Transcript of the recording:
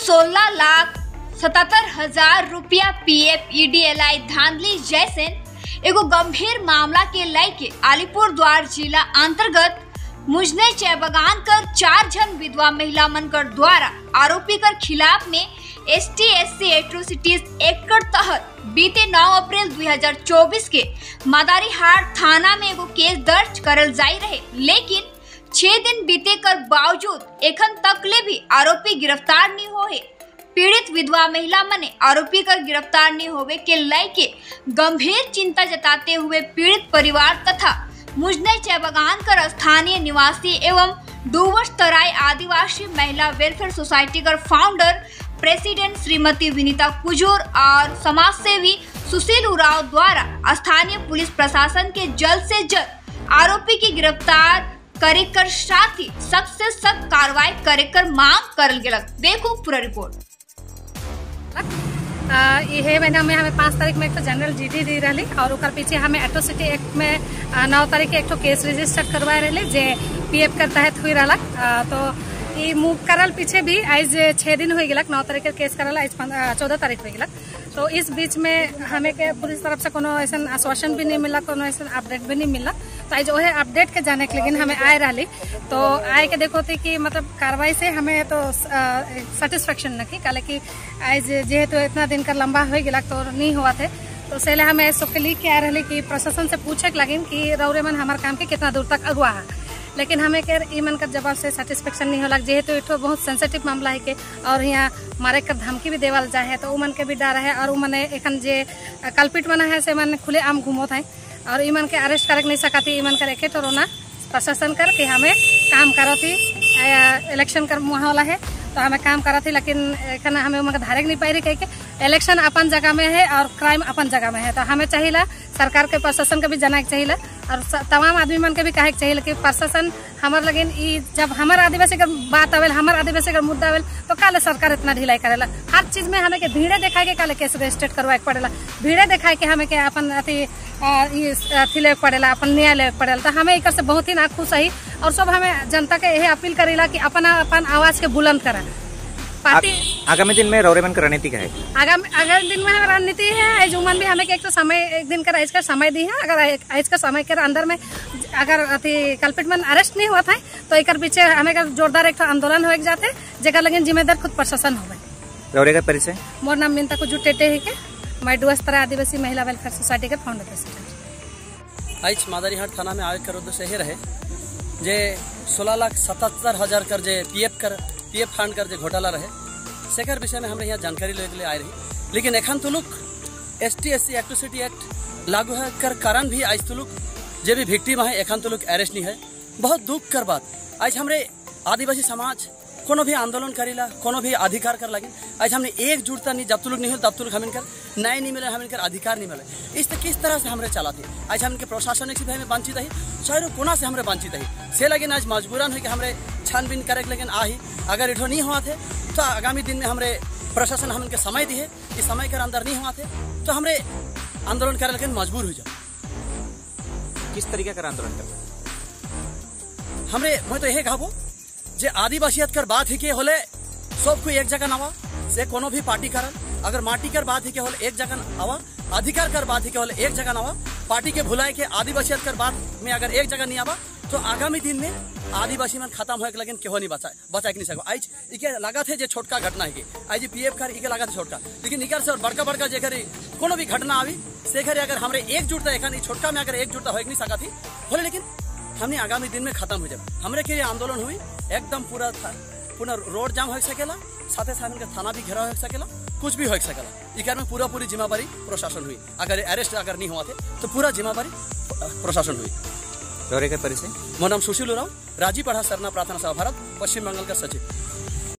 16,77,000 रुपया पीएफ ईडीएलआई धांधली जैसे एगो गंभीर मामला के लेके अलीपुर द्वार जिला अंतर्गत मुजने चाय बगान कर 4 जन विधवा महिला मन कर द्वारा आरोपी कर खिलाफ में एसटी एससी एट्रोसिटीज एक्ट कर तहत बीते 9 अप्रैल 2024 के मदारीहाट थाना में एगो केस दर्ज करल जाई रहे, लेकिन 6 दिन बीते कर बावजूद एखन तक ले भी आरोपी गिरफ्तार नहीं होए। पीड़ित विधवा महिला मने आरोपी कर गिरफ्तार नहीं होवे के लेके गंभीर चिंता जताते हुए पीड़ित परिवार तथा मुजने चाय बगान कर स्थानीय निवासी एवं डुवर्स तराई आदिवासी महिला वेलफेयर सोसाइटी कर फाउंडर प्रेसिडेंट श्रीमती विनीता कुजूर और समाजसेवी सुशील उरांव द्वारा स्थानीय पुलिस प्रशासन के जल्द से जल्द आरोपी की गिरफ्तार करे कर साथ ही सख्त से सख्त कार्रवाई करे कर मांग करल गेलक। देखो पूरा रिपोर्ट। यह महीना में हमें 5 तारीख में एक जनरल जीडी दी रही और उकर पीछे हमें एट्रोसिटी एक्ट में 9 तारीख के एक केस रजिस्टर करवाए रही जे पीएफ के तहत हुई रहा। तो ये मूव करल पीछे भी आज 6 दिन हो गया, 9 तारीख के केस करल आज 14 तारीख हो गया। तो इस बीच में हमें के पुलिस तरफ से कोनो ऐसा आश्वासन भी नहीं मिला, कोनो ऐसा अपडेट भी नहीं मिला। तो आज वह अपडेट के जाने के लेकिन हमें आए रही तो आए के देखो थी कि मतलब कार्रवाई से हमें तो सेटिस्फेक्शन नहीं, काले कि आज जेहेतु इतना दिन का लंबा हो गया तो नहीं हुआ थे। तो से हमें सबके लिख के आ रही कि प्रशासन से पूछे के लगिन कि रौरे मन हमारे काम के कितना दूर तक अगुआ है, लेकिन हमें के ई मन का जवाब से सेटिस्फेक्शन नहीं होला। जेहेतु एक बहुत सेंसिटिव मामला है के और यहाँ मारे कर धमकी भी देवल जाए है तो उ मन के भी डर है और उ मने एखन जे कल्पित मना है से मन खुले आम घूमत है और ई मन के अरेस्ट करे नहीं सकती। ई मन कर एक रोना प्रशासन कर कि हमें काम करती, इलेक्शन कर माहौल है तो हमें काम करती, लेकिन एखन हमें उनका धारे नहीं पाई रही के इलेक्शन अपन जगह में है और क्राइम अपन जगह में है। तो हमें चाहिए सरकार के प्रशासन के भी जाना के चाहिए और तमाम आदमी मन के भी कहे के चाहिए कि प्रशासन हमार लगिन ई जब हमार आदिवासी के बात आवेल, हमार आदिवासी के मुद्दा आवेल तो काले सरकार इतना ढिलाई करेला। हर चीज में हमें के भीड़े दिखाए के काले केस रजिस्टर करवाए के पड़ेला, भीड़े दिखाए के हमें के अपन अथी ले पड़ेला, अपन न्याय ले पड़ेला। तो हमें एक से बहुत ही नाखुश है और सब हमें जनता के यही अपील करेला कि अपना अपन आवाज के बुलंद करा। पार्टी आगामी दिन में रौरेमन का रणनीति क्या है? आगामी दिन में हमारा रणनीति है आज उमन भी हमें एक तो समय एक दिन का आज का समय दी है, अगर आज का समय के अंदर में अगर अथी कल्पित मन अरेस्ट नहीं हुआ था तो एक पीछे हमें जोरदार एक आंदोलन हो जाते जेकर लगे जिम्मेदार खुद प्रशासन हो। रौरे का परिचय? मोर नाम मिनता कुजूर टेटे है के मैं डुवर्स तराई आदिवासी महिला वेलफेयर सोसाइटी के फाउंडर प्रेसिडेंट। आज मादारीहाट थाना में आवे कर उद्देश्य यही रहे जे 16,77,000 कर जे पीएफ फंड कर जे घोटाला रहे सेकर विषय में हमरे यहाँ जानकारी लेके लिए आए रही, लेकिन एखन तुलुक एसटी एससी एट्रोसिटी एक्ट लागू है कर कारण भी आज तुलुक जे भी विक्टिम है एखन तुलुक अरेस्ट नहीं है। बहुत दुख कर बात आज हमरे आदिवासी समाज कोनो भी आंदोलन करेला, कोनो भी अधिकार कर लगे आज हमने एकजुटता नहीं जब तुलुक नहीं हो तब तुलुक हमें कर न्याय नहीं मिले, हमें कर अधिकार नहीं मिले। इस किस तरह से हमरे चलाते आज हमके प्रशासनिक से हमें वंचित है, चारों कोना से हमरे वंचित है। से लगे आज मजबूरन है कि हमरे छानबीन करे लेकिन आही अगर इठो नहीं हुआ थे तो आगामी दिन में हमरे प्रशासन हमके समय दिए, इस समय के अंदर नहीं हुआ थे तो हमरे आंदोलन करे लेकिन मजबूर हो जाओ। किस तरीके का आंदोलन कर हमरे मैं तो यही कहबो जे आदिवासियत कर बात ही के होले सब कोई एक जगह नावा से कोनो भी पार्टी करल अगर माटी कर बात ही के होले एक जगह आवा, अधिकार कर बात ही के होले एक जगह नावा, पार्टी के भुलाए के आदिवासियत कर बात में अगर एक जगह नहीं आवा तो आगामी दिन में आदिवासी मन खत्म होए लेकिन केहो नहीं बचाए नहीं सको। आज इके लागत है जे छोटका घटना है कि आज पीएफ कर इके लागत है छोटका, लेकिन इकर से और बड़का बड़का जेकर कोनो भी घटना आवी सेखर अगर हमरे एकजुटता एखन छोटका में अगर एकजुटता होए नहीं सकती होले लेकिन हमने आगामी दिन में खत्म हो जाए। हमरे के आंदोलन हुई एकदम पूरा पूरा रोड जाम हो सकेला, साथे साथ के थाना भी घेराव हो सकेला, कुछ भी हो सकेला। इकर में पूरा पूरी जिम्मेदारी प्रशासन हुई, अगर अरेस्ट अगर नहीं हुआ थे तो पूरा जिम्मेदारी प्रशासन हुई। रौरे का परिचय? मोर नाम सुशील उरांव, राजीपढ़ा सरना प्रार्थना सभा भारत पश्चिम बंगाल का सचिव।